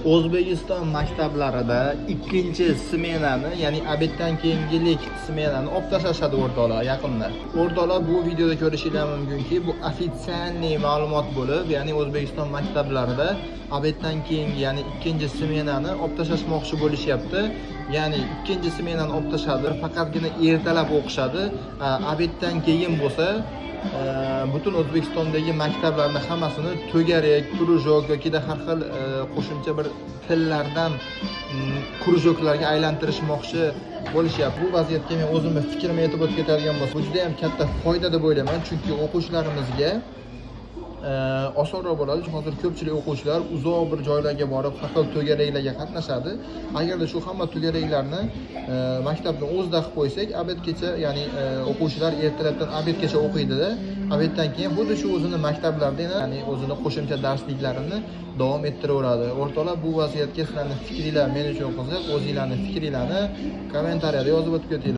O'zbekiston maktablarida ikkinchi smenani, ya'ni обед dan keyingilik smenani olib tashlashadi, o'rtoqlar, yaqinda. O'rtoqlar, bu videoda ko'rishinglar mumkinki, bu официальный ma'lumot bo'lib, ya'ni O'zbekiston maktablarida обед dan keyingi, ya'ni ikkinchi smenani olib tashlashmoqchi bo'lishyapti. Ya'ni ikkinchi smenani olib tashladi, faqatgina ertalab o'qishadi. Обед dan keyin bo'lsa butun O'zbekistondagi maktablarni hammasini to'garak, кружок yokida har xil qo'shimcha bir tillardan кружок larga aylantirishmoqchi bo'lishyapti. Bu vaziyatga men o'zimni fikrimni aytib o'tib ketadigan bo'lsam, bu juda ham katta foyda deb o'ylayman, chunki o'quvchilarimizga osonroq bo'ladi. Chunki hozir ko'pchilik o'quvchilar uzoq bir joylarga borib, har xil to'garaklarga qatnashadi. Agarda shu hamma to'garaklarni maktabni o'zida qilib qo'ysak, обед gacha, ya'ni o'quvchilar ertalabdan обед gacha o'qiydida, обед dan keyin xuddi shu o'zini maktablarida, ya'ni o'zini qo'shimcha darsliklarini davom ettiraveradi. O'rtoqlar, bu vaziyatga sizlarni fikringlar men uchun qiziq. O'zinglarni fikringlarni kommentariyada yozib o'tib ketinglar.